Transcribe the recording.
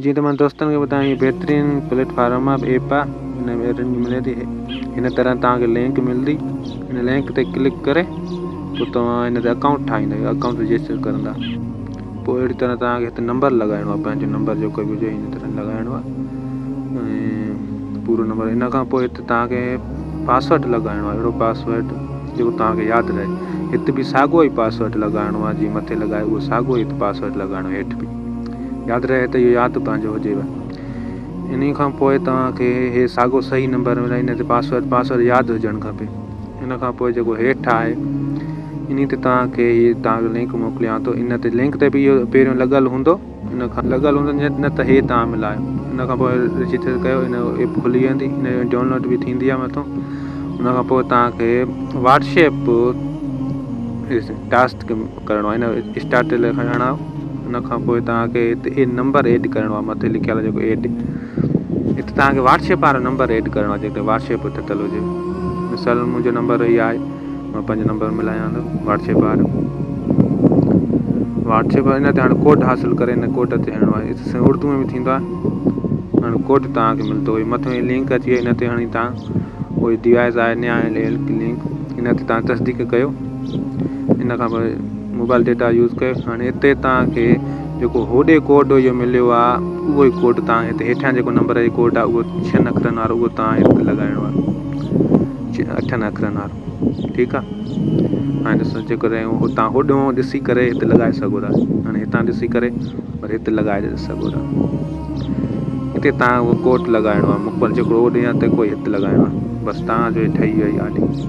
جيئن ته مان دوستن کي ٻڌايان هي بهترين پليٽ فارم آ ايپ آ هن ۾ ارننگ ملي ٿي هن طرح توهان کي لنڪ ملندي هن لنڪ تي ڪلڪ ڪري پوء توهان هن تي اڪائونٽ ٺاهيندا آهيو اڪائونٽ رجسٽر ڪرندا پوء اهڙي طرح توهان کي هتي نمبر لڳائڻو آ پنهنجو نمبر جيڪو به هجي هن طرح لڳائڻو آ ۽ پورو نمبر ان کان پوء هتي توهان کي پاسورڊ لڳائڻو آ اهڙو پاسورڊ جيڪو توهان کي ياد رهي هت به ساڳو ئي پاسورڊ لڳائڻو آ جيئن مٿي لڳايو اهو ساڳو ئي هت پاسورڊ لڳائڻو هيٺ به ياد رهي ته اهو ياد پنهنجو هجيو. انهي کان پوء توهان کي هي ساڳو صحيح نمبر ملائي ان تي پاسورڊ پاسورڊ ياد هجڻ کپي. ان کان پوء جيڪو هيٺ آهي انهي تي توهان کي هي توهان کي لنڪ موڪليان ٿو ان تي لنڪ تي به اهو پهريون لڳل هوندو ان کان لڳل هوندو نه ته هي توهان ملايو ان کان پوء رجسٽر ڪيو ان ايپ کلي ويندي ان جو ڊائونلوڊ به ٿيندي آهي مٿو ان کان پوء توهان کي واٽس ايپ ٽاسڪ ڪرڻو آهي ان اسٽارٽ تي کڻڻ آهي ان کان پوء توهان کي هتي اي نمبر ايڊ ڪرڻو آهي مٿي لکيل جيڪو ايڊ هتي توهان کي واٽس ايپ وارو نمبر ايڊ ڪرڻو آهي جيڪڏهن واٽس ايپ ٺتل هجي مثال منهنجو نمبر هي آهي مان پنهنجو نمبر ملايان ٿو واٽس ايپ وارو واٽس ايپ ان تي هاڻي ڪوڊ حاصل ڪري ان ڪوڊ تي هڻڻو آهي اردو ۾ به ٿيندو آهي هاڻي ڪوڊ توهان کي ملندو مٿي لنڪ اچي وئي ان تي هڻي توهان اهو ڊوائس آهي نيا لنڪ ان تي توهان تصديق ڪيو ان کان پوء موبائل ڊيٽا يوز ڪيو هاڻي هتي توهان کي جيڪو هوڏي ڪوڊ اهو مليو آهي اهو ئي ڪوڊ توهان هتي هيٺيان جيڪو نمبر جو ڪوڊ آهي اهو ڇهن اکرن وارو اهو توهان هتي لڳائڻو آهي اٺن اکرن وارو ٺيڪ آهي هاڻي ڏسو جيڪڏهن هتان هوڏو ڏسي ڪري هتي لڳائي سگهو ٿا هاڻي هتان ڏسي ڪري وري هتي لڳائي سگهو ٿا هتي توهان اهو ڪوڊ لڳائڻو آهي مڪمل جيڪو هو ڏيان ته ڪوئي هتي لڳائڻو آهي بس توهان جو ٺهي وئي آ.